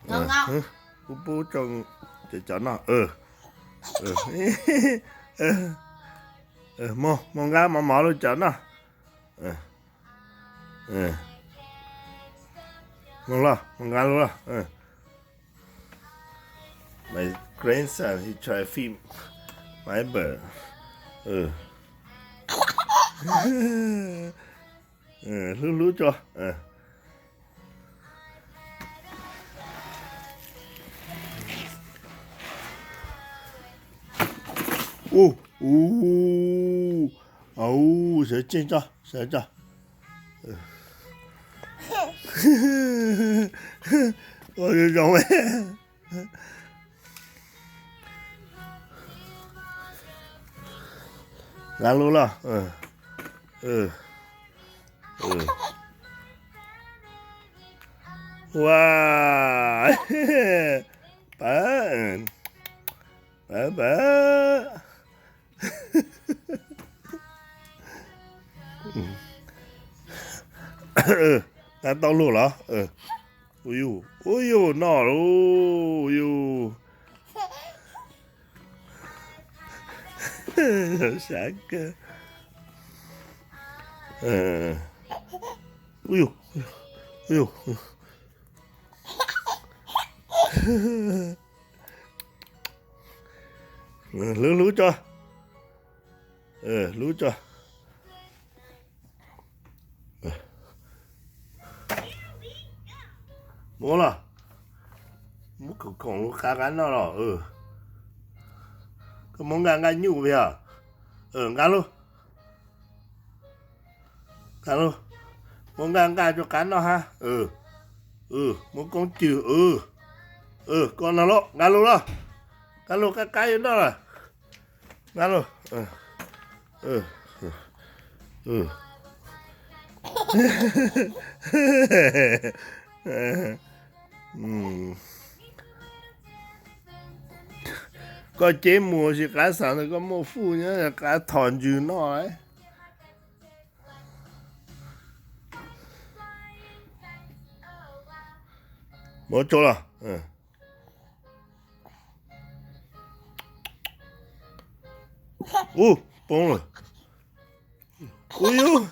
Pub pub rau cov cov noj. Mus mus nqa mov mov rau cov noj. Mus los mus nqa los. My grandson, he try feed my bird. Hlub hlub tso. Ub, ub, ub, sawv tsees tso, sawv tso. Ua zoo zoo. Nqa lub los. Ua, pab, pab, pab. Nqa tau luag los? Ua yus, ua yus noj lauj, ua yus. Sab kawg. Ua yus, ua yus. Hlub hlub tso. Hlub tso. Muab los. Muab khoom khoom lub qab qab noj los. Koj muab nqa nqa nyuj yog. Nqa lub, nqa lub. Muab nqa nqa rau qab noj hab. Muab koob cwg. Koj no los nqa lub los. Nqa lub qab qab yuav noj lawm. Nqa lub. Koj ceb mus sis qab xav ntawd koj muaj fuj nyob qab thom ntsws noj. Muab tso los. Ub, poob lawm. Ub,